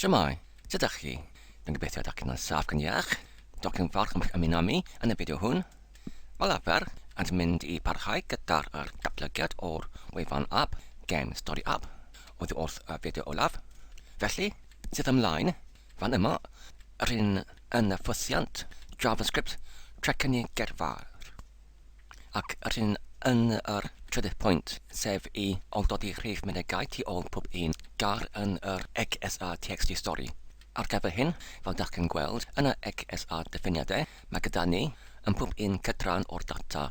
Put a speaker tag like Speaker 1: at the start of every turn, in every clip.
Speaker 1: Shwmae, sut ydych chi? Dwi'n gobeithio ydych chi'n saff ac yn iach. Diolch yn fawr am eich ymuno â mi yn y fideo hwn. Fel arfer, yn mynd i parhau gyda'r yr datblygiad o'r wefan app, Game Story App, oddi wrth y fideo olaf. Felly, sydd ymlaen, fan yma, yr un yn y ffwythiant JavaScript trecynnu gerfar. Ac yr un yn yr trydydd pwynt, sef i oldodi rhif mynegai tu ôl pob un gair yn yr XSA txt stori. Ar gyfer hyn, fel dach chi'n gweld yn y XSA diffiniadau, mae gyda ni yn pob un cydran o'r data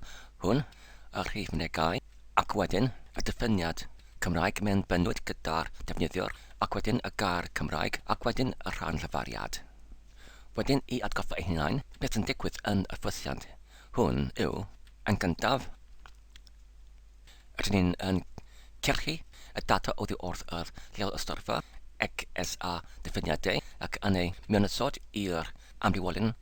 Speaker 1: hwn y rhif mynegai, ac wedyn y diffiniad Cymraeg mewn bennwyd gyda'r defnyddiwr, ac wedyn y gair Cymraeg, ac wedyn y rhan llefariad. Wedyn i atgoffa eu hunain beth sy'n digwydd yn y ffwythiant hwn yw, yn gyntaf, rydyn ni'n yn cyrchu y data oddi wrth yr lleol ystorfa XSA diffiniadau ac yn ei mewnosod i'r amrywiolyn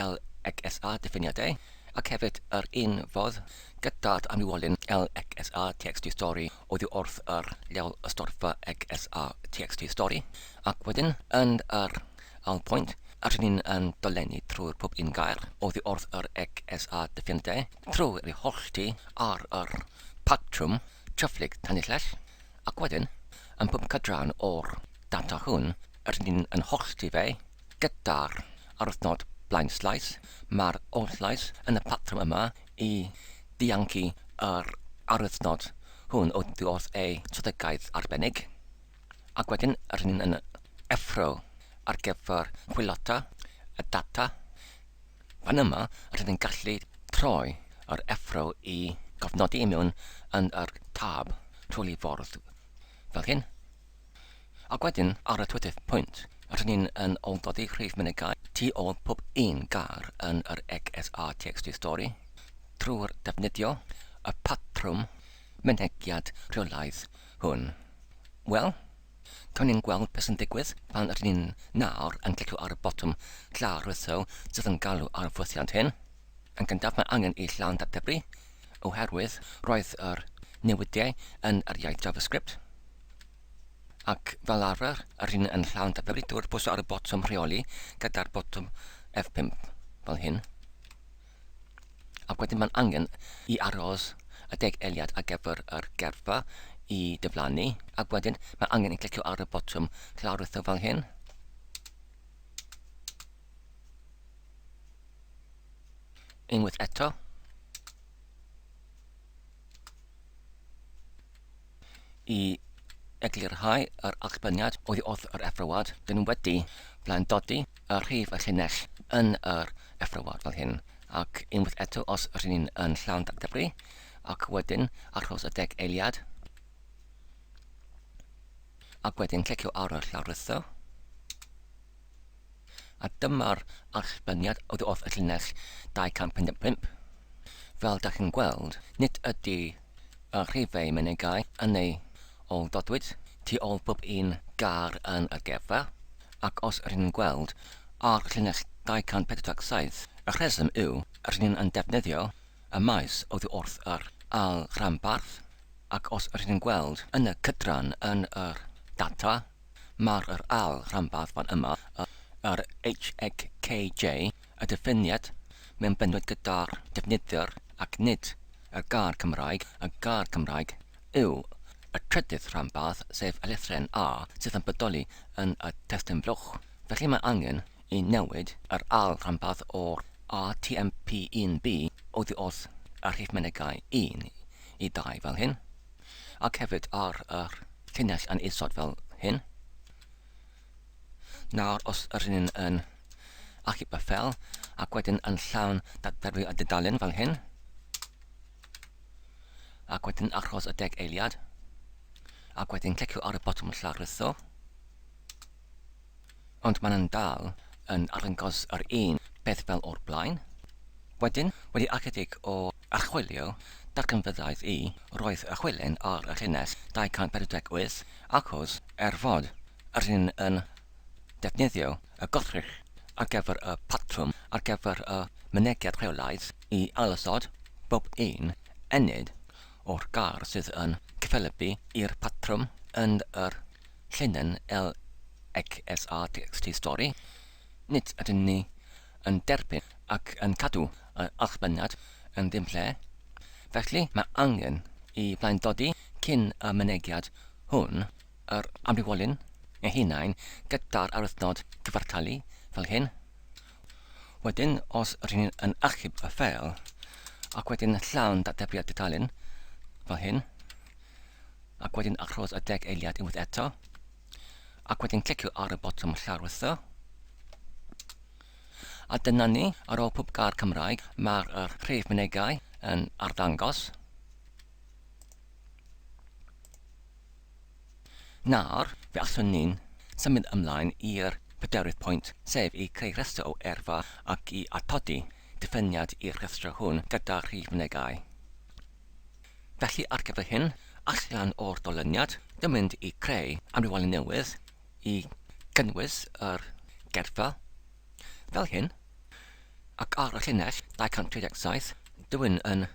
Speaker 1: LXSA diffiniadau ac hefyd yr un fodd gyda'r amrywiolyn LXSA txt stori oddi wrth yr lleol ystorfa XSA txt stori ac wedyn yn yr ail pwynt Rydyn ni'n yn dolenni trwy'r pob un gair oddi wrth yr XSA diffiniadau trwy ei hollti ar yr patrwm tryfflig tanillell ac wedyn yn pob cydran o'r data hwn rydyn ni'n yn hollti fe gyda'r arwyddnod blaenllais. Mae'r olllais yn y patrwm yma i ddiancu yr arwyddnod hwn oddi wrth ei strategaeth arbennig. Ac wedyn rydyn ni'n yn effro ar gyfer chwilota y data. Fan yma rydyn ni'n gallu troi yr effro i gofnodi i mewn yn yr tab trwy ffordd fel hyn. Ac wedyn ar y trydydd pwynt, rydyn ni'n yn oldodi rhif mynegai tu ôl pob un gair yn yr XSA txt story trwy'r defnyddio y patrwm mynegiad rheolaidd hwn. Wel, cawn ni'n gweld beth sy'n digwydd pan rydyn ni'n nawr yn clicio ar y botwm lawrlwytho sydd yn galw ar y ffwythiant hyn. Yn gyntaf mae angen i llawn datblygu oherwydd roedd yr newidiau yn yr iaith JavaScript ac fel arfer yr hyn yn llawn datblygu drwy'r pwyso ar y botwm rheoli gyda'r botwm F5 fel hyn. Ac wedyn mae'n angen i aros y deg eiliad ar gyfer yr gerfa i diflannu, ac wedyn mae angen i clicio ar y botwm lawrlwytho fel hyn. Unwaith eto. I eglurhau yr allbyniad oddi wrth yr effroad, dyn nhw wedi blaendodi y rhif y llinell yn yr effroad fel hyn, ac unwaith eto os rydyn ni'n yn llawn dagdefru, ac wedyn aros y deg eiliad, ac wedyn clicio ar y llawrytho, A dyma'r allbyniad oddi wrth y llinell 255. Fel dach chi'n gweld, nid ydy y rhifau mynegai yn ei ôl-ddodwyd tu ôl pob un gair yn y geirfa, ac os rydyn ni'n gweld ar llinell 247, y rheswm yw rydyn ni'n yn defnyddio y maes oddi wrth yr ail rhanbarth, ac os rydyn ni'n gweld yn y cydran yn yr data, Mae'r yr ail rhanbarth fan yma, yr HXKJ, y diffiniad mewn bennod gyda'r defnyddwyr ac nid y gair Cymraeg, y gair Cymraeg yw y trydydd rhanbarth, sef y lythrennau A sydd yn bodoli yn y testun blwch. Felly mae angen i newid yr ail rhanbarth o'r RTMP1B oddi wrth y rhif mynegai 1 i 2 fel hyn. ac hefyd ar yr llinell yn isod fel hyn. Nawr os ydyn ni'n yn achub y ffel ac wedyn yn llawn datberwi y dudalen fel hyn, ac wedyn achos y deg eiliad, ac wedyn clicio ar y botwm llawrlwytho, ond mae'n yn dal yn arddangos yr un peth fel o'r blaen. Wedyn, wedi ychydig o archwilio, darganfyddais i roedd y chwilen ar y llinell 248 achos er fod yr un yn defnyddio y gwrthrych ar gyfer y patrwm ar gyfer y mynegiad rheolaidd i ailosod bob un ennyd o'r gair sydd yn cyffelybu i'r patrwm yn yr llinyn L. XSA TXT stori. Nid ydyn ni yn derbyn ac yn cadw yr allbynnad yn ddim lle. Felly, mae angen i flaendodi cyn y mynegiad hwn yr amrywiolyn eu hunain gyda'r arwyddnod cyfartalu fel hyn. Wedyn, os rydyn ni yn achub y ffeil ac wedyn llawn datdebiad tudalen fel hyn, ac wedyn achos y deg eiliad unwaith eto, ac wedyn clicio ar y botwm llawrwytho. A dyna ni, ar ôl pob gair Cymraeg, mae'r rhif mynegai yn arddangos. Nawr, fe allwn ni'n symud ymlaen i'r pedwerydd pwynt, sef i creu rhestr o eirfa ac i atodi diffiniad i'r rhestr hwn gyda rhif mynegai. Felly ar gyfer hyn, allan o'r dolyniad, dwi'n mynd i creu amrywiolyn newydd i gynnwys yr geirfa fel hyn, ac ar y llinell 237, dwi'n yn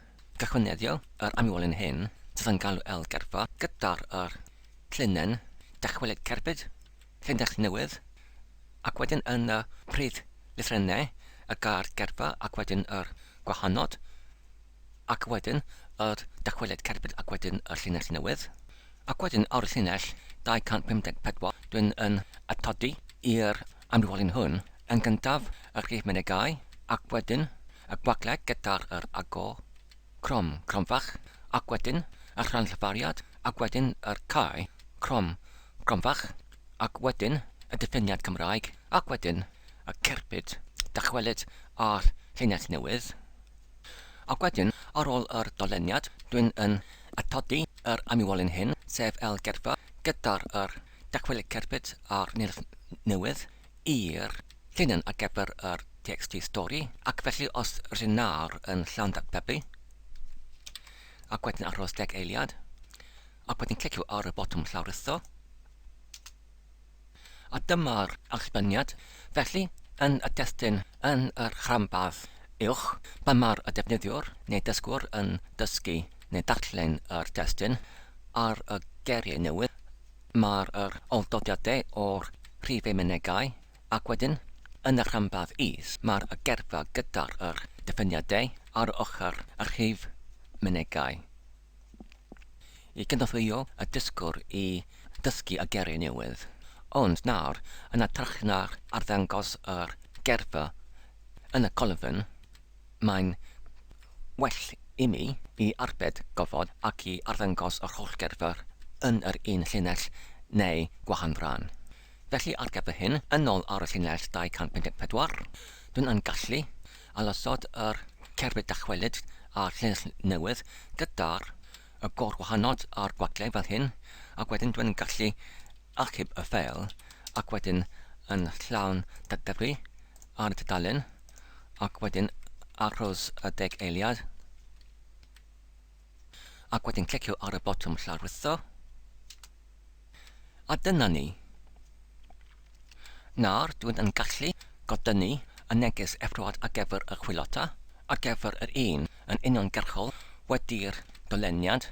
Speaker 1: gychwyneddio yr amrywiolyn hyn sydd yn galw el gerfa gyda'r yr llinell dychwelyd cerbyd, llinell newydd, ac wedyn yn y prif lythrennau y gair gerfa ac wedyn yr gwahanod, ac wedyn yr dychwelyd cerbyd ac wedyn y llinell newydd, ac wedyn ar y llinell 254 dwi'n yn atodi i'r amrywiolyn hwn, yn gyntaf y rhif mynegai, ac wedyn y gwagle gyda'r yr agor crom cromfach, ac wedyn y rhan llefariad, ac wedyn yr cau crom cromfach, ac wedyn y diffiniad Cymraeg, ac wedyn y cerbyd dychwelyd a'r llinell newydd. Ac wedyn, ar ôl yr doleniad, dwi'n yn atodi yr amywolyn hyn, sef el gerfa, gyda'r yr dychwelyd cerbyd a'r nirth newydd i'r llinyn ar gyfer yr txt stori, ac felly os rydyn nawr yn llawn datblygu, ac wedyn aros deg eiliad, ac wedyn clicio ar y botwm llawrytho, A dyma'r allbyniad. Felly, yn y testun yn yr rhanbarth uwch, pan mae'r y defnyddiwr neu dysgwr yn dysgu neu darllen yr testun ar y geiriau newydd, mae'r yr ôl-dodiadau o'r rhif eu mynegai, ac wedyn, yn y rhanbarth is, mae'r y gerfa gyda'r yr diffiniadau ar ochr y rhif mynegai. I gynorthwyo y dysgwr i ddysgu y geiriau newydd. Ond nawr, yn hytrach na'r arddangos yr geirfa yn y colofn, mae'n well imi i arbed gofod ac i arddangos yr holl geirfa yn yr un llinell neu gwahanfran. Felly ar gyfer hyn, yn ôl ar y llinell 254, dwi'n yn gallu ailosod yr cerbyd dychwelyd a'r llinell newydd gyda'r y gorwahanod a'r gwagle fel hyn, ac wedyn dwi'n gallu achub y ffeil ac wedyn yn llawn dadebru ar y tudalen ac wedyn aros y deg eiliad ac wedyn clicio ar y botwm llawrwytho. A dyna ni. Nawr dwi'n yn gallu godynnu y neges effroad ar gyfer y chwilota, ar gyfer yr un yn uniongyrchol wedi'r doleniad,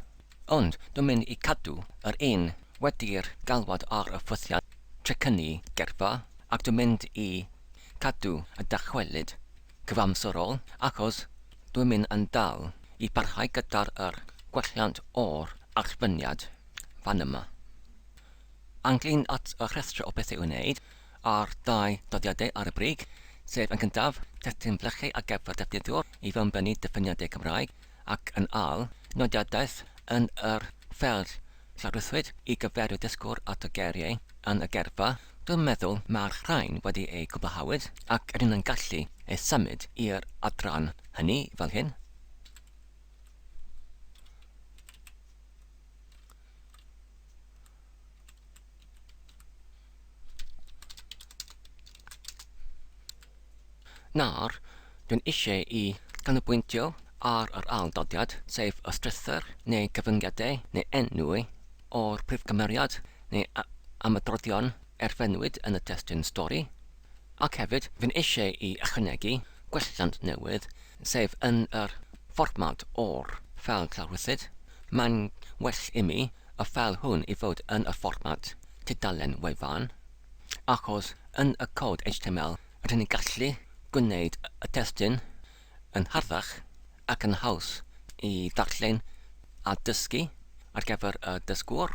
Speaker 1: ond dwi'n mynd i cadw yr un wedi'r galwad ar y ffwythiant trecynnu geirfa, ac dwi'n mynd i cadw y dychwelyd cyfamserol achos dwi'n mynd yn dal i parhau gyda'r yr gwelliant o'r allbyniad fan yma. Ynglyn at y rhestr o bethau i'w wneud a'r ddau doddiadau ar y brig, sef yn gyntaf, testun blychau ar gyfer defnyddiwr i fewnbynnu diffiniadau Cymraeg, ac yn ail, nodiadaeth yn yr ffeil llawrythwyd i gyfeirio dysgwr at y geiriau yn y gerfa. Dwi'n meddwl mae'r rhain wedi eu cwblhawyd ac rydyn yn gallu eu symud i'r adran hynny fel hyn. Nawr, dwi'n eisiau i ganolbwyntio ar yr ail dodiad, sef y strwythur neu gyfyngiadau neu enw o'r prif gymeriad neu ymadroddion erfynwyd yn y testun stori. Ac hefyd, fi'n eisiau i ychwanegu gwelliant newydd, sef yn yr fformat o'r ffeil llawrythyd. Mae'n well imi y ffeil hwn i fod yn y fformat tudalen wefan. Achos yn y cod HTML rydyn ni'n gallu gwneud y testun yn harddach ac yn haws i ddarllen a dysgu ar gyfer y dysgwr.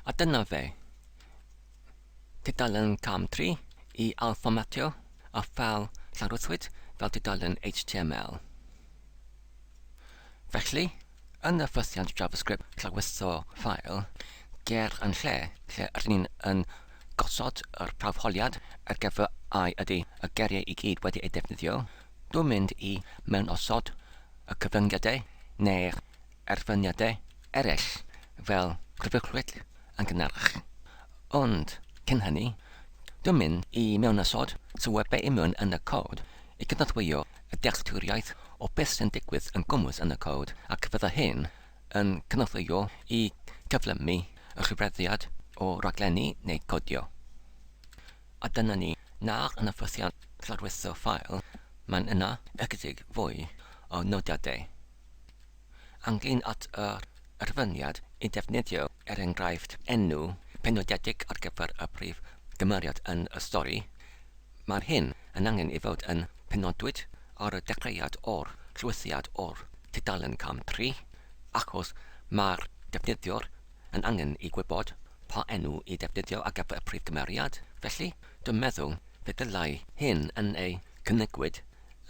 Speaker 1: A dyna fe. Tudalen cam 3 i ailfformatio y ffeil llanrwthwyd fel tudalen HTML. Felly, yn y ffythiant JavaScript llawrytho ffael, ger yn lle lle rydyn ni'n yn gosod yr prawfholiad ar gyfer ai ydy y geiriau i gyd wedi eu defnyddio, dwi'n mynd i mewnosod y cyfyngiadau neu'r erfyniadau eraill fel crybwyllwyd yn gynharach. Ond cyn hynny, dwi'n mynd i mewnosod sylwebau i mewn yn y cod i gynorthwyo y dealltwriaeth o beth sy'n digwydd yn gymwys yn y cod ac fydda hyn yn cynorthwyo i gyflymu y rhywreddiad o raglenni neu codio. A dyna ni, nawr yn y ffythiant llarwytho ffael, mae'n yna ychydig fwy o nodiadau. Ynglŷn at yr erfyniad i ddefnyddio, er enghraifft, enw penodedig ar gyfer y prif gymeriad yn y stori, mae'r hyn yn angen ei fod yn penodwyd ar y dechreuad o'r llwythiad o'r tudalen cam 3, achos mae'r defnyddiwr yn angen i gwybod pa enw i ddefnyddio ar gyfer y prif gymeriad. Felly, dwi'n meddwl fe ddylai hyn yn ei cynigwyd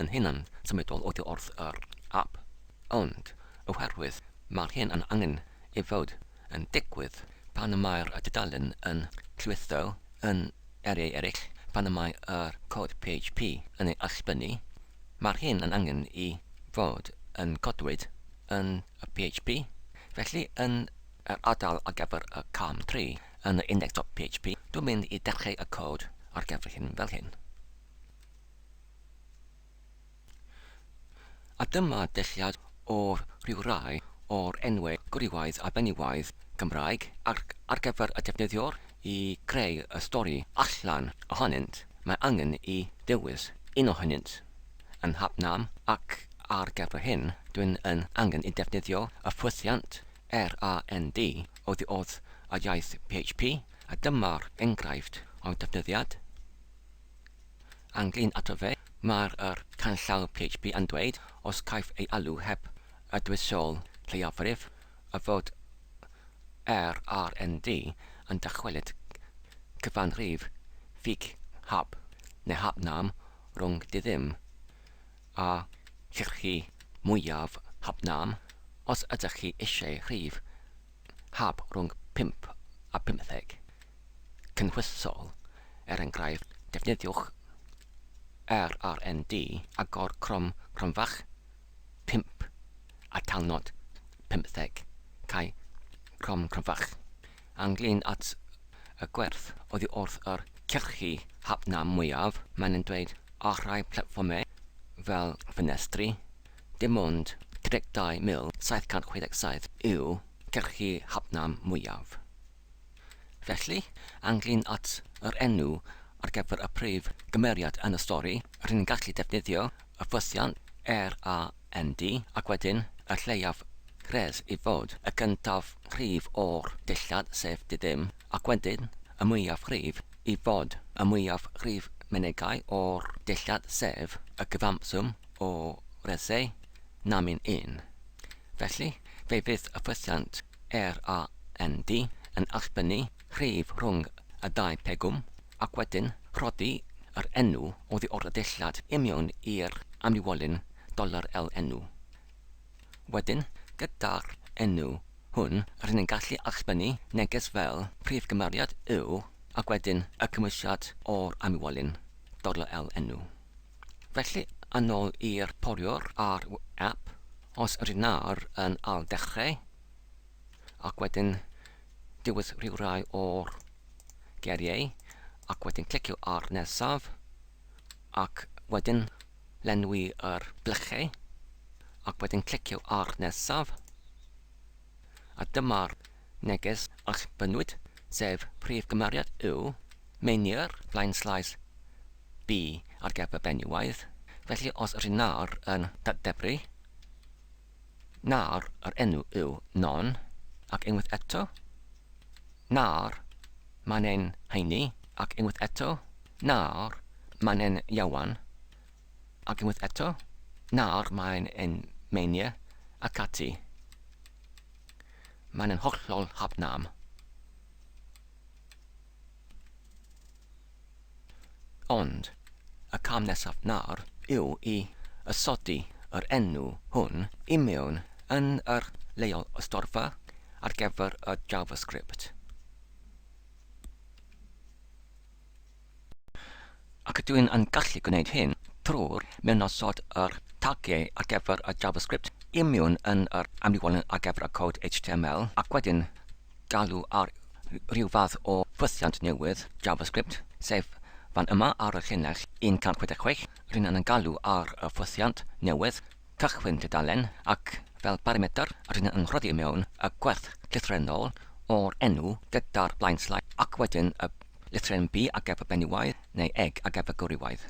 Speaker 1: yn hunan symudol oddi wrth yr ap, ond oherwydd mae'r hyn yn angen ei fod yn digwydd pan y mae'r dudalen yn llwytho yn eiriau eraill pan y mae yr cod PHP yn ei allbynnu, mae'r hyn yn angen i fod yn codwyd yn y PHP. Felly yn yr ardal ar gyfer y cam 3 yn y index.php, dwi'n mynd i dechrau y cod ar gyfer hyn fel hyn. A dyma dulliad o ryw rai o'r enwau gwrywaidd a benywaidd Cymraeg ar ar gyfer y defnyddiwr i greu y stori allan ohonynt, mae angen i ddewis un ohonynt yn hap nam ac ar gyfer hyn dwi'n yn angen i defnyddio y ffwythiant RAND oddi wrth y iaith PHP a dyma'r enghraifft o'r defnyddiad. Ynglŷn ato fe, mae'r yr canllaw PHP yn dweud, os caiff ei alw heb y dwysol lleiafrif, y fod RRND yn dychwelyd cyfanrif ffug hap neu hap-nam rhwng diddim a chyrchu mwyaf hap-nam, os ydych chi eisiau rhif hap rhwng 5 a 15. Cynhwysol, er enghraifft, defnyddiwch RRND agor crom cronfach 5 atalnod 15 cau crom cronfach. Ynglŷn at y gwerth oddi wrth yr cyrchu hap-nam mwyaf, maen nhw'n dweud ar rhai platfformau fel ffenestri, dim ond 32,767 yw cyrchu hap-nam mwyaf. Felly, ynglŷn at yr enw ar gyfer y prif gymeriad yn y stori, rydyn ni'n gallu defnyddio y ffythiant RAND ac wedyn y lleiaf rhes i fod y cyntaf rhif o'r dillad, sef diddim, ac wedyn y mwyaf rhif i fod y mwyaf rhif mynegai o'r dillad, sef y cyfanswm o resau namyn un. Felly, fe fydd y ffythiant RAND yn allbynnu rhif rhwng y ddau pegwm ac wedyn rhoddi yr enw oddi o'r dillad i mewn i'r amrywiolyn dollar L enw. Wedyn, gyda'r enw hwn, rydyn ni'n gallu allbynnu neges fel prif gymeriad yw ac wedyn y cymhwysiad o'r amrywiolyn dollar L enw. Felly, yn ôl i'r poriwr a'r app, os ydyn nawr yn ailddechrau, ac wedyn dewis rhyw rai o'r geiriau, ac wedyn clicio ar nesaf, ac wedyn lenwi yr blychau, ac wedyn clicio ar nesaf, a dyma'r neges allbynnwyd, sef prif gymeriad yw Meinir flaenslaes B ar gyfer benywaidd, felly os ydyn nawr yn datdebru, nawr yr enw yw Non, ac unwaith eto, nawr mae'n ein haenu Ac unwaith eto, nawr mae'n yn Ieuan. Ac unwaith eto, nawr mae'n yn Meinir, ac ati. Mae'n yn hollol hapnam. Ond, y cam nesaf nawr yw i ysodi yr enw hwn i mewn yn yr leol ystorfa ar gyfer y JavaScript. Ac ydw i'n yn gallu gwneud hyn trwy'r mewnosod yr tagiau ar gyfer y JavaScript i mewn yn yr amrywiolyn ar gyfer y cod HTML ac wedyn galw ar rhyw fath o ffwythiant newydd JavaScript, sef fan yma ar y llinell 166, rydyn yn galw ar y ffwythiant newydd cychwyn tudalen ac fel parametr rydyn yn rhoddi i mewn y gwerth llythrennol o'r enw gyda'r blaenslae ac wedyn y lythrennau B ar gyfer benywaidd neu eg ar gyfer gwrywaidd.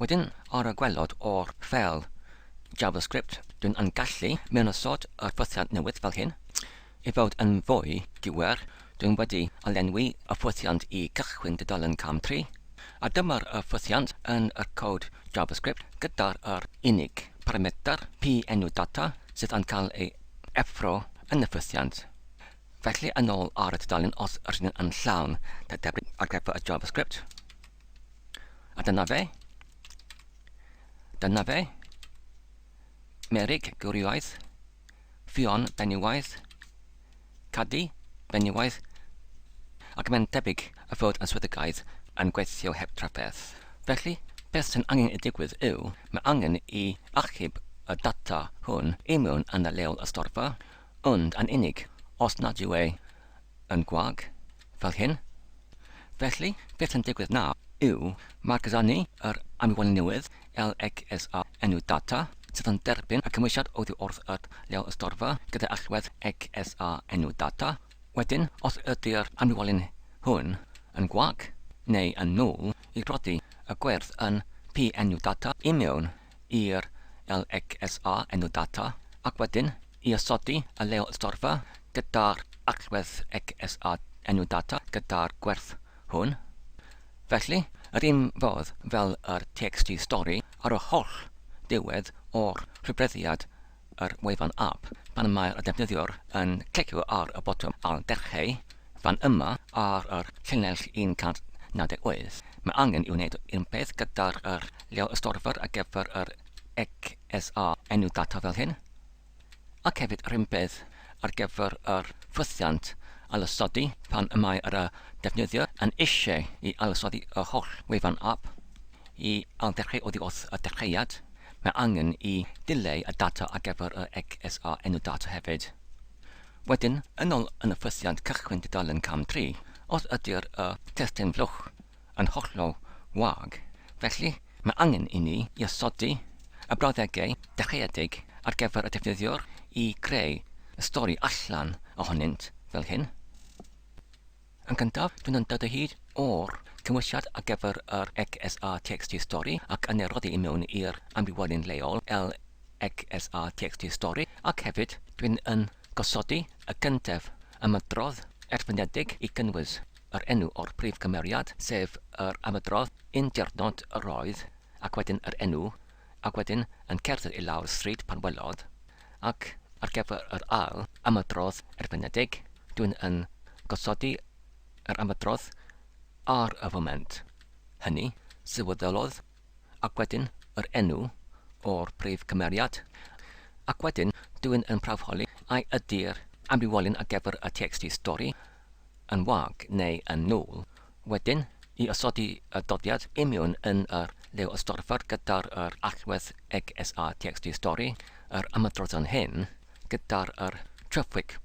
Speaker 1: Wedyn ar y gwaelod o'r ffeil JavaScript dwi'n yn gallu mewnosod yr ffwythiant newydd fel hyn. I fod yn fwy gywir, dwi'n wedi alenwi y ffwythiant i cychwyn tudalen cam 3, a dyma'r y ffwythiant yn yr cod JavaScript gyda'r yr unig parametr p enw data sydd yn cael ei effro yn y ffwythiant. Felly yn ôl ar y tudalen os ydyn yn llawn debyg ar gyfer y JavaScript. A dyna fe. Dyna fe. Merig gwrywaidd. Ffion benywaidd, Cadi benywaidd, ac mae'n debyg y fod y swyddogaeth yn gweithio heb drafferth. Felly, beth sy'n angen ei digwydd yw, mae angen i achub y data hwn i mewn yn y leol ystorfa, ond yn unig os nad yw e yn gwag, fel hyn. Felly, beth sy'n digwydd nawr yw, mae'r gyda ni yr amrywiolyn newydd, LXSA enw data, sydd yn derbyn y cymhwysiad oddi wrth yr leol ystorfa gyda allwedd XSA enw data. Wedyn, os ydy'r amrywiolyn hwn yn gwag neu yn null, i rhoddi y gwerth yn P enw data i mewn i'r LXSA enw data, ac wedyn i osodi y leol ystorfa gyda'r allwedd XSA enw data gyda'r gwerth hwn. Felly, yr un fodd fel yr txt stori ar y holl diwedd o'r rhywbreddiad yr wefan app, pan mae'r defnyddiwr yn clicio ar y botwm ailddechrau fan yma ar yr llinell 198, mae angen i wneud un peth gyda'r yr leol ystorfa ar gyfer yr XSA enw data fel hyn. Ac hefyd yr un peth ar gyfer yr ffwythiant ailosodi pan y mae yr defnyddiwr yn eisiau i ailosodi y holl wefan app i ailddechrau oddi wrth y dechreuad, mae angen i dileu y data ar gyfer y XSA enw data hefyd. Wedyn, yn ôl yn y ffwythiant cychwyn tudalen cam 3, os ydy'r y testun flwch yn hollol wag, felly mae angen i ni i osodi y brawddegau dechreuedig ar gyfer y defnyddiwr i greu y stori allan ohonynt fel hyn. Yn gyntaf, dwi'n yn dod o hyd o'r cymwysiad ar gyfer yr XSA txt stori ac yn ei roddi i mewn i'r amrywiolyn leol LXSA txt stori ac hefyd dwi'n yn gosodi y gyntaf ymadrodd erfynedig i gynnwys yr enw o'r prif gymeriad, sef yr ymadrodd un diwrnod yr oedd, ac wedyn yr enw, ac wedyn yn cerdded i lawr y stryd pan welodd, ac ar gyfer yr ail ymadrodd erfynedig, dwi'n yn gosodi yr ymadrodd ar y foment hynny, sylweddolodd, ac wedyn yr enw o'r prif cymeriad, ac wedyn dwi'n yn prawfholi ai ydy'r amrywiolyn ar gyfer y txt stori yn wag neu yn null. Wedyn, i osodi y doddiad i mewn yn yr lew ystorfa gyda'r yr allwedd XSA txt stori, yr ymadroddion hyn, gyda'r yr traffig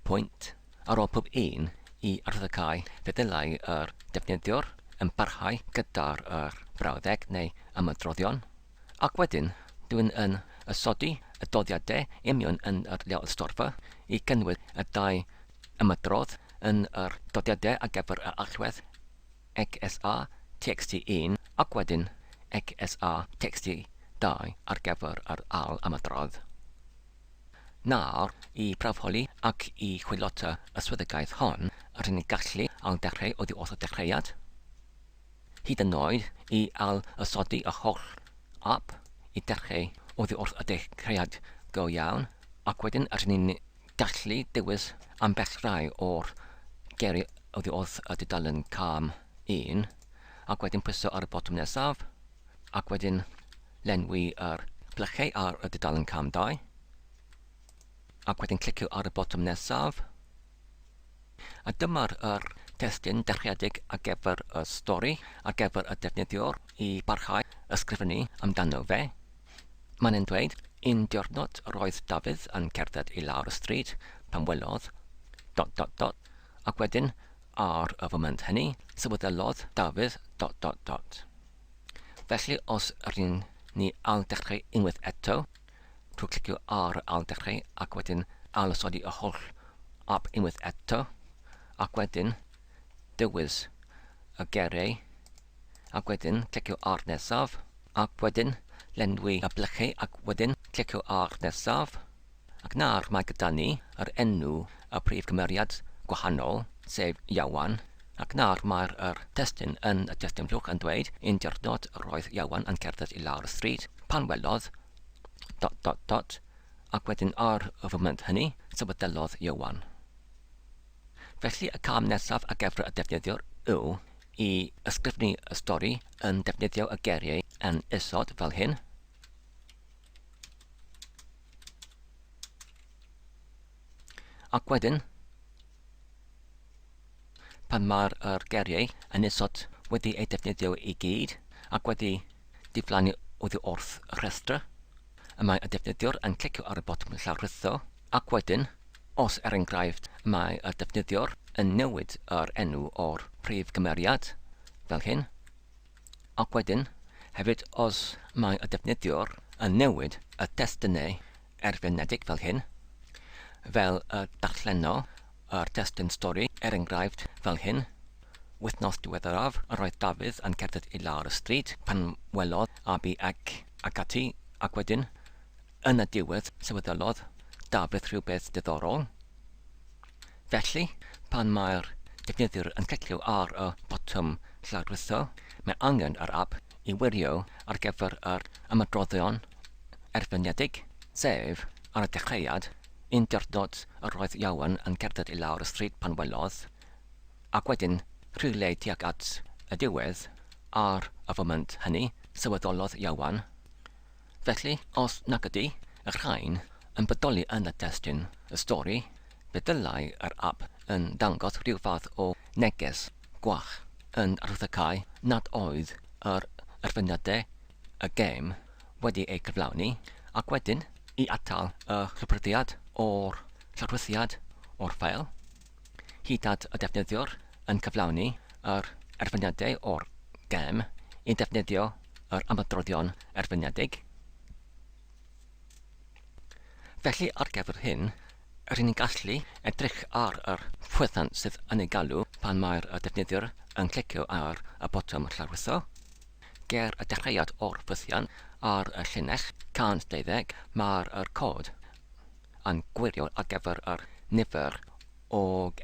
Speaker 1: pwynt ar ôl pob un i arwyddocáu fe ddylai yr defnyddiwr yn parhau gyda'r yr brawddeg neu ymadroddion. Ac wedyn, dwi'n yn ysodi y doddiadau i mewn yn yr lew ystorfa i gynnwys y dau ymadrodd yn yr doddiadau ar gyfer yr allwedd XSA txt1 ac wedyn XSA txt2 ar gyfer yr ail ymadrodd. Nawr, i prawfholi ac i chwilota y swyddogaeth hon, rydyn ni'n gallu ailddechrau oddi wrth y dechreuad. hyd yn oed i ail-osodi y holl ap i dechrau oddi wrth y dechreuad go iawn, ac wedyn rydyn ni'n gallu dewis ambell rai o'r geiriau oddi wrth y dudalen cam 1, ac wedyn pwyso ar y botwm nesaf, ac wedyn lenwi yr blychau ar y dudalen cam 2, ac wedyn clicio ar y botwm nesaf. A dyma'r yr testun dechreuedig ar gyfer y stori, ar gyfer y defnyddiwr i barhau ysgrifennu amdano fe. Mae'n e'n dweud, Un diwrnod roedd Dafydd yn cerdded i lawr y stryd pan welodd dot dot dot, ac wedyn ar y foment hynny sylweddolodd Dafydd dot dot dot. Felly os ry'n ni ailddechrau unwaith eto, trwy clicio ar ailddechrau ac wedyn ailosodi y holl ap unwaith eto, ac wedyn dewis y geiriau, ac wedyn clicio ar nesaf, ac wedyn lenwi y blychau ac wedyn clicio ar nesaf. Ac nawr mae gyda ni yr enw y prif gymeriad gwahanol, sef Ieuan, ac nawr mae'r yr testun yn y testun blwch yn dweud, Un diwrnod roedd Ieuan yn cerdded i lawr y stryd pan welodd dot dot dot, ac wedyn ar y foment hynny, sefydlodd Ieuan. Felly y cam nesaf ar gyfer y defnyddiwr yw i ysgrifennu y stori yn defnyddio y geiriau yn isod fel hyn. Ac wedyn, pan mae'r yr geiriau yn isod wedi eu defnyddio i gyd ac wedi diflannu oddi wrth y rhestr, y mae y defnyddiwr yn clicio ar y botwm llawrlwytho, ac wedyn, os er enghraifft mae y defnyddiwr yn newid yr enw o'r prif gymeriad, fel hyn, ac wedyn, hefyd os mae y defnyddiwr yn newid y testunau erfynedig fel hyn, fel y darlleno yr testun stori, er enghraifft, fel hyn, Wythnos diweddaraf, yr oedd Dafydd yn cerdded i lawr y stryd pan welodd Abi ac ac ati, ac wedyn, yn y diwedd, sylweddolodd Dafydd rhywbeth diddorol. Felly, pan mae'r defnyddiwr yn clicio ar y botwm llawrlwytho, mae angen yr ap i wirio ar gyfer yr ymadroddion erfynedig, sef, ar y dechreuad, Un diwrnod yr oedd Ieuan yn cerdded i lawr y stryd pan welodd, ac wedyn rhywle tuag at y diwedd, ar y foment hynny, sylweddolodd Ieuan. Felly, os nag ydy y rhain yn bodoli yn y testun, y stori, fe ddylai yr ap yn dangos rhyw fath o neges gwach yn arwyddocáu nad oedd yr erfyniadau y gêm wedi eu cyflawni, ac wedyn i atal y llwybrddiad o'r llawrlwythiad o'r ffeil, hyd at y defnyddiwr yn cyflawni yr erfyniadau o'r gêm i ddefnyddio yr ymadroddion erfyniedig. Felly ar gyfer hyn, rŷn ni'n gallu edrych ar yr ffwythiant sydd yn ei galw pan mae'r defnyddiwr yn clicio ar y botwm llawrlwytho. Ger y dechreuad o'r ffwythiant ar y llinell 120, mae'r yr cod yn gwirio ar gyfer yr nifer o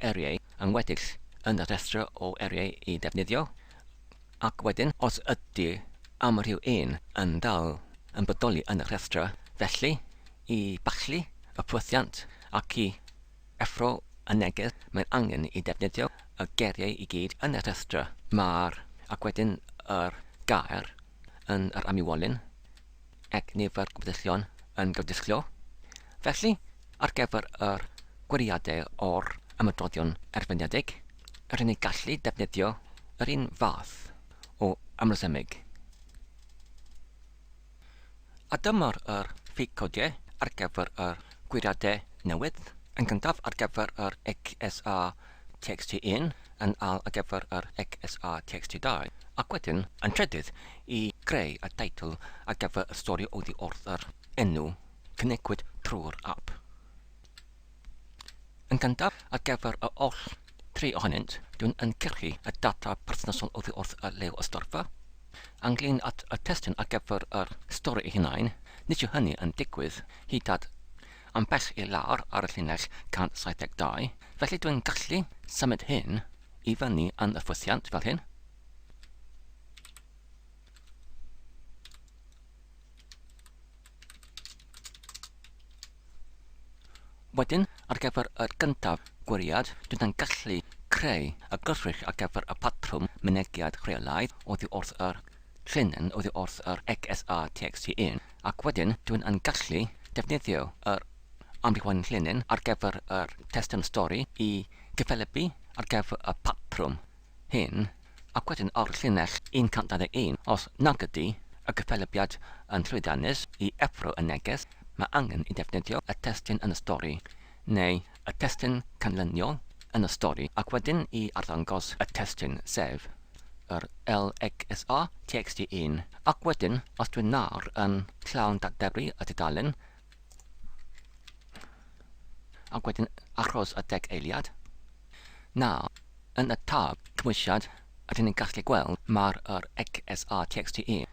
Speaker 1: eiriau yn weddill yn y rhestr o eiriau i ddefnyddio, ac wedyn os ydy amryw un yn dal yn bodoli yn y rhestr, felly i ballu y ffwythiant ac i effro y neges mae'n angen i ddefnyddio y geiriau i gyd yn y rhestr, mae'r ac wedyn yr gair yn yr amywolyn ac nifer gweddillion yn gweddillo. Felly, ar gyfer yr gwiriadau o'r ymadroddion erfyniedig, rŷn ni'n gallu defnyddio yr un fath o ymrwymig. A dyma'r yr ffug codiau ar gyfer yr gwiriadau newydd. Yn gyntaf ar gyfer yr XSA TXT1, yn ail ar gyfer yr XSA TXT2, ac wedyn yn trydydd i greu y teitl ar gyfer y stori oddi wrth yr enw cynigwyd trwy'r ap. Yn gyntaf, ar gyfer y oll tri ohonynt, dwi'n yn cyrchu y data perthnasol oddi wrth y lew ystorfa. Ynglyn at y testun ar gyfer yr stori ei hunain, nid yw hynny yn digwydd hyd at ambell i lawr ar y llinell 172, felly dwi'n gallu symud hyn i fyny yn y ffwythiant fel hyn. Wedyn, ar gyfer yr gyntaf gwiriad, dwi'n yn gallu creu y gwrthrych ar gyfer y patrwm mynegiad rheolaidd oddi wrth yr llinyn oddi wrth yr XSA TXT1, ac wedyn dwi'n yn gallu defnyddio yr amrywion llinyn ar gyfer yr testun stori i gyffelybu ar gyfer y patrwm hyn, ac wedyn ar llinell 121, os nag ydy y gyffelybiad yn llwyddiannus i effro y neges, mae angen i defnyddio y testun yn y stori, neu y testun canlyniol yn y stori, ac wedyn i arddangos y testun, sef yr LXSA TXT1. Ac wedyn, os dwi'n nawr yn llawn datderu y tudalen, ac wedyn achos y 10 eiliad, nawr, yn y tab cymhwysiad, ydyn ni'n gallu gweld mae'r yr XSA TXT1.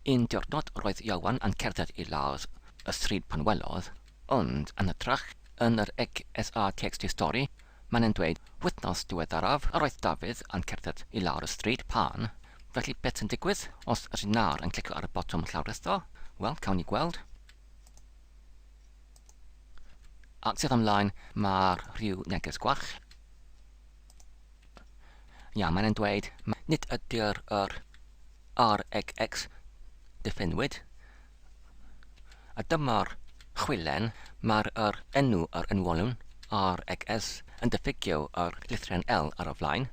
Speaker 1: Un diwrnod roedd Ioan yn cerdded i lawr y stryd pan welodd, ond yn hytrach yn yr XSA TXT stori, mae'n yn dweud wythnos diweddaraf yr oedd Dafydd yn cerdded i lawr y stryd pan. Felly beth sy'n digwydd os ydyn nawr yn clicio ar y botwm llawrytho? Wel, cawn ni gweld. Ac sydd ymlaen, mae'r rhyw neges gwall. Ia, mae'n yn dweud, nid ydy'r yr RXX diffinwyd. A dyma'r chwilen, mae'r yr enw yr enwolwn RXS yn diffygio yr lythrennau L ar y flaen.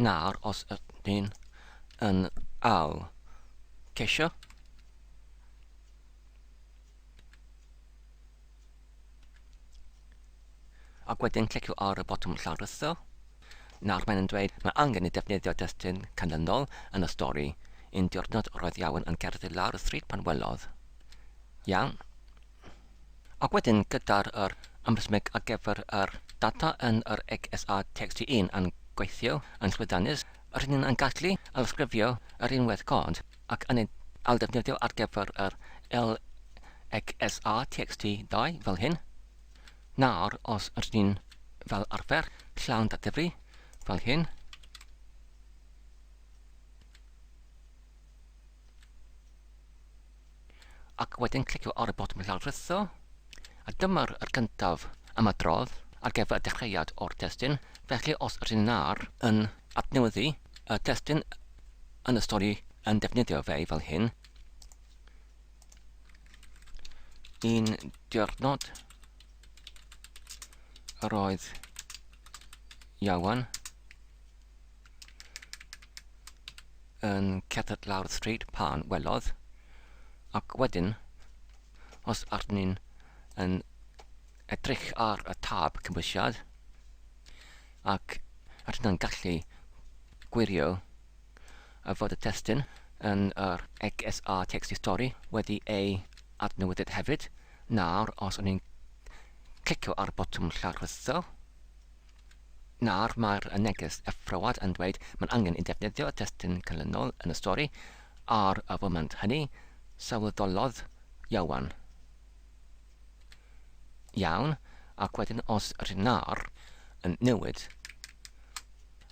Speaker 1: Nawr, os ydyn yn ail ceisio, ac wedyn clicio ar y botwm llawrytho. Nawr mae'n yn dweud mae angen i defnyddio destun canlynol yn y stori. Un diwrnod roedd Iawn yn cerdded lawr y stryd pan welodd. Iawn. Ac wedyn gyda'r yr ymrysmeg ar gyfer yr data yn yr XSA TXT1 yn gweithio yn llwyddiannus, rydyn ni'n gallu ailysgrifio yr unwaith cod ac yn ei ailddefnyddio ar gyfer yr LXSA TXT2 fel hyn. Nawr, os ydyn ni'n fel arfer llawn datdifri fel hyn, ac wedyn clicio ar y botwm llawrytho, a dyma'r yr gyntaf ymadrodd ar gyfer y dechreuad o'r testun. Felly os ydyn nawr yn adnewyddu y testun yn y stori yn defnyddio fe fel hyn, un diwrnod yr oedd Ieuan yn cerdded lawr y stryd pan welodd, ac wedyn, os arnyn yn edrych ar y tab cymhwysiad, ac rydyn yn gallu gwirio a fod y testun yn yr XSA TXT stori wedi ei adnewyddyd hefyd. Nawr, os o'n i'n clicio ar y botwm llawrytho, nawr mae'r neges effroad yn dweud mae'n angen i defnyddio y testun canlynol yn y stori. Ar y foment hynny, sylweddolodd Ieuan. Iawn, ac wedyn os ydyn nawr yn newid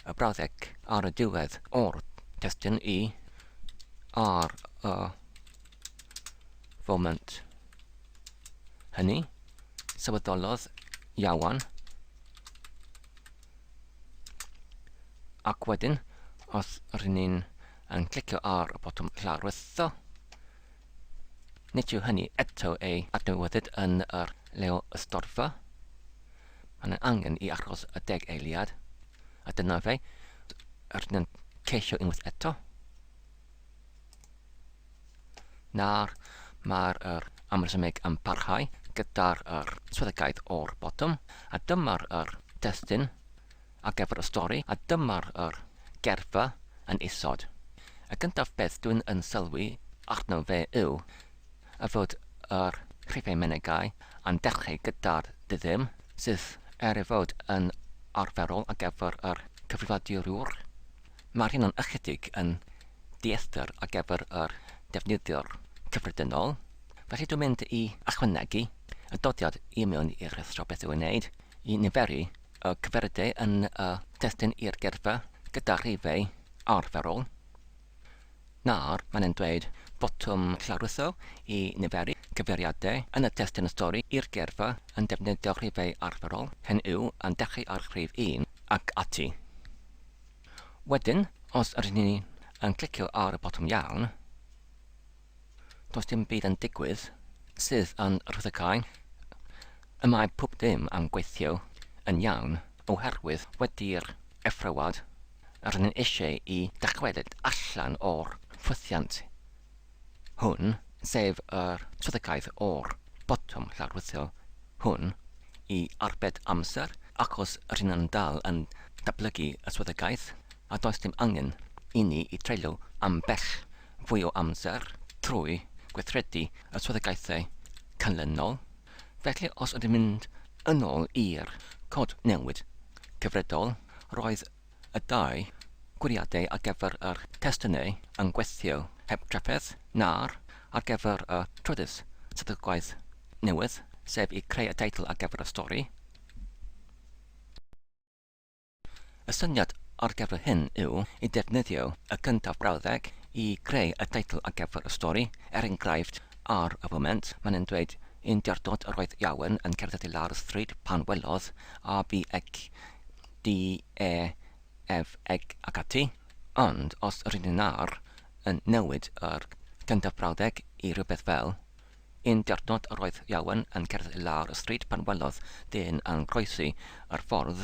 Speaker 1: y brawddeg ar y diwedd o'r testun i ar y foment hynny, sylweddolodd Ieuan, ac wedyn os rydyn ni'n yn clicio ar y botwm llawrytho, nid yw hynny eto ei adnewyddyd yn yr leo ystorfa. Mae'n angen i achos y 10 eiliad, a dyna fe. Rydyn ni'n ceisio unwaith eto. Nawr mae'r yr amrhesymeg yn parhau gyda'r yr swyddogaeth o'r botwm, a dyma'r yr testun ar gyfer y stori, a dyma'r yr gerfa yn isod. Y gyntaf beth dwi'n yn sylwi arno fe yw y fod yr rhifau mynegai yn dechrau gyda'r diddim, sydd er ei fod yn arferol ar gyfer yr cyfrifiadurwr, mae'r hyn yn ychydig yn dieithr ar gyfer yr defnyddiwr cyffredinol. Felly dwi'n mynd i ychwanegu y dodiad i mewn i'r rhestr o beth i'w wneud i niferu y cyfeiriadau yn y testun i'r gerfa gyda rhifau arferol. Nawr, mae'n e'n dweud botwm llawrwytho i niferu cyfeiriadau yn y testun y stori i'r geirfa yn defnyddio rhifau arferol, hyn yw, yn dechrau ar rhif 1 ac ati. Wedyn, os ydyn ni yn clicio ar y botwm iawn, does dim byd yn digwydd sydd yn rhyddhau. Y mae pob dim yn gweithio yn iawn oherwydd wedi'r effroad rydyn ni eisiau i dychwelyd allan o'r ffwythiant hwn, sef yr swyddogaeth o'r botwm llawrwytho hwn, i arbed amser achos rydyn ni'n dal yn datblygu y swyddogaeth a does dim angen i ni i treulio ambell fwy o amser trwy gweithredu y swyddogaethau canlynol. Felly, os ydym mynd yn ôl i'r cod newid cyfredol, roedd y dau gwiriadau ar gyfer yr testunau yn gweithio heb drafferth na'r ar gyfer y trydydd swyddogaeth newydd, sef i creu y teitl ar gyfer y stori. Y syniad ar gyfer hyn yw i defnyddio y cyntaf brawddeg i greu y teitl ar gyfer y stori, er enghraifft, ar y foment, mae'n e'n dweud Un diwrnod yr oedd Iawen yn cerdded i lawr y stryd pan welodd A B Ec D E F Ec ac ati, ond os yr ydyn nawr yn newid yr cyntaf brawddeg i rywbeth fel Un diwrnod yr oedd Iawen yn cerdded i lawr y stryd pan welodd dyn yn croesi yr ffordd.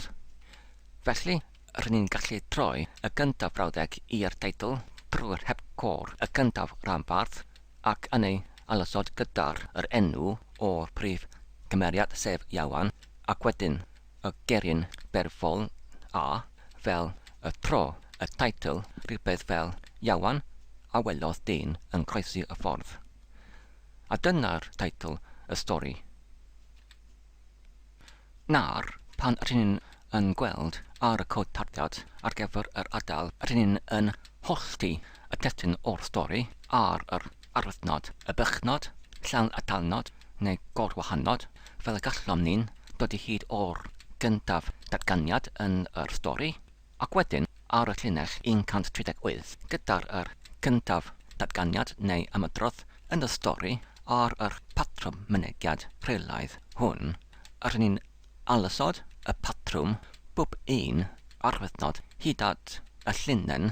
Speaker 1: Felly, rŷn ni'n gallu troi y gyntaf brawddeg i'r teitl trwy'r hepgor y cyntaf rhanbarth ac yn ei ailosod gyda'r yr enw o'r prif gymeriad sef Ieuan ac wedyn y geryn berfol a fel y tro y teitl rhywbeth fel Ieuan a welodd dyn yn croesi y ffordd. A dyna'r teitl y stori. Nawr, pan rŷn ni'n yn gweld ar y cod tarddiad ar gyfer yr ardal, rŷn ni'n yn hollti y testun o'r stori ar yr arwyddnod, y bychnod, llawn atalnod neu gorwahanod, fel y gallom ni'n dod i hyd o'r gyntaf datganiad yn yr stori. Ac wedyn, ar y llinell 138, gyda'r yr cyntaf datganiad neu ymadrodd yn y stori ar yr patrwm mynegiad rheolaidd hwn, rŷn ni'n ailosod y patrwm bob un arwyddnod hyd at y llinell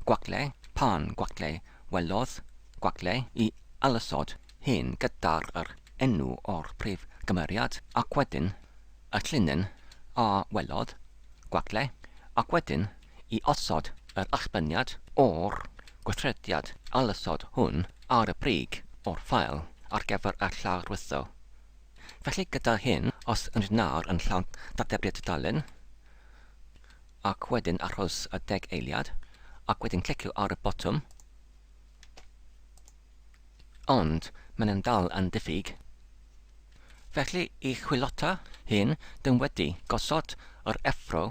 Speaker 1: gwagle pan gwagle welodd gwagle i ailosod hyn gyda'r yr enw o'r prif gymeriad ac wedyn y llinyn a welodd gwagle, ac wedyn i osod yr allbyniad o'r gweithrediad ailosod hwn ar y brig o'r ffael ar gyfer y llawrwytho. Felly gyda hyn, os ydyn nawr yn llawn dadebru'r tudalen, ac wedyn aros y deg eiliad, ac wedyn clicio ar y botwm, Ond mae'n yn dal yn diffyg. Felly i chwilota hyn dyn wedi gosod yr effro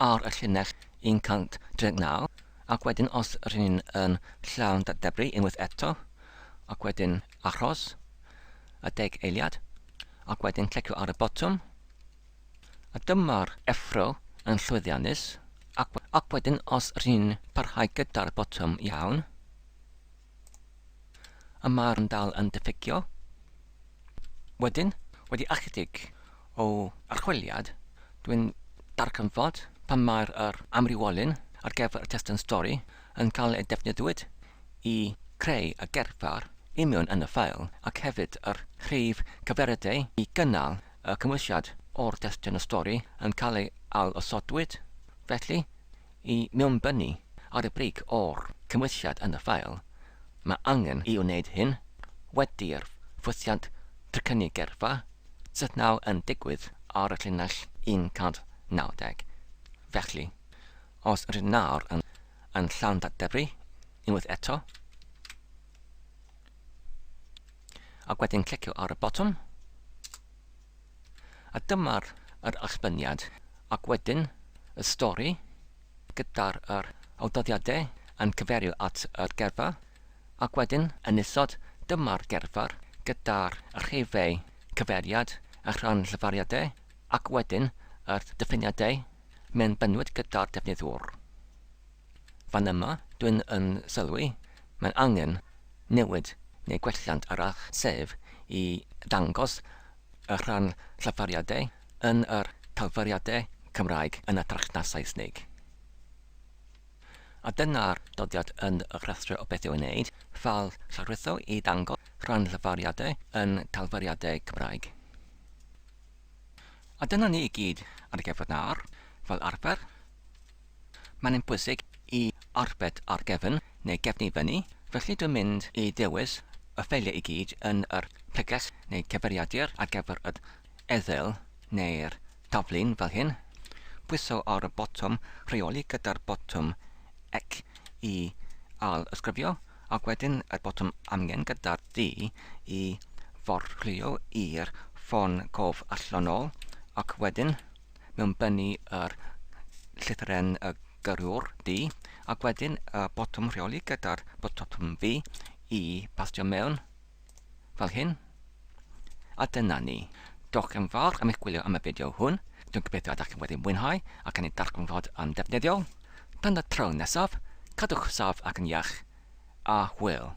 Speaker 1: ar y llinell 139 ac wedyn os rŷn ni'n yn llawn dadebru unwaith eto ac wedyn aros y deg eiliad ac wedyn clicio ar y botwm a dyma'r effro yn llwyddiannus ac, ac wedyn os rŷn ni'n parhau gyda'r botwm iawn Y mae'r yn dal yn diffygio. Wedyn, wedi ychydig o archwiliad, dwi'n darganfod pan mae'r yr amrywiolyn ar gyfer y testun stori yn cael ei defnyddiwyd i creu y gerfar union yn y ffael ac hefyd yr rhif cyfeiriadau i gynnal y cymhwysiad o'r destun y stori yn cael ei ail-osodwyd. Felly, i mewnbynnu ar y brig o'r cymhwysiad yn y ffael, mae angen i wneud hyn wedi'r ffwythiant trycynnu geirfa sydd nawr yn digwydd ar y llinell 190. Felly, os ydyn nawr yn, yn llawn dadebru unwaith eto, ac wedyn clicio ar y botwm, A dyma'r yr allbyniad, ac wedyn y stori, gyda'r yr awdoddiadau yn cyferio at yr gerfa, ac wedyn yn isod dyma'r gerfar gyda'r rhifau cyfeiriad y rhan llefariadau, ac wedyn yr diffiniadau mewnbynnwyd gyda'r defnyddwr. Fan yma, dwi'n yn sylwi Mae'n angen newid neu gwelliant arall, sef i ddangos y rhan llafariadau yn yr talfyriadau Cymraeg yn hytrach na Saesneg. A dyna'r doddiad yn y rhestr o beth i'w wneud, ffeil lawrlwytho i ddangos rhan lafariadau yn talfyriadau Cymraeg. A dyna ni i gyd ar gyfer nawr. Fel arfer, mae'n bwysig i arbed ar gefn neu gefn i fyny, felly dwi'n mynd i ddewis y ffeiliau i gyd yn yr pregeth neu cyfeiriadur ar gyfer yr eddyl neu'r taflun fel hyn. Pwyso ar y botwm rheoli gyda'r botwm ec i ail ysgrifio, ac wedyn y botwm amgen gyda'r D i forlwyo i'r ffon cof allanol, ac wedyn mewnbynnu yr llythyren y gyrrwr D, ac wedyn y botwm rheoli gyda'r botwm V i pastio mewn, fel hyn. A dyna ni. Diolch yn fawr am eich gwylio am y fideo hwn. Dwi'n gobeithio ydych chi wedi mwynhau ac yn ei darganfod yn defnyddiol. Tan y tro nesaf, cadwch saff ac yn iach, a hwyl.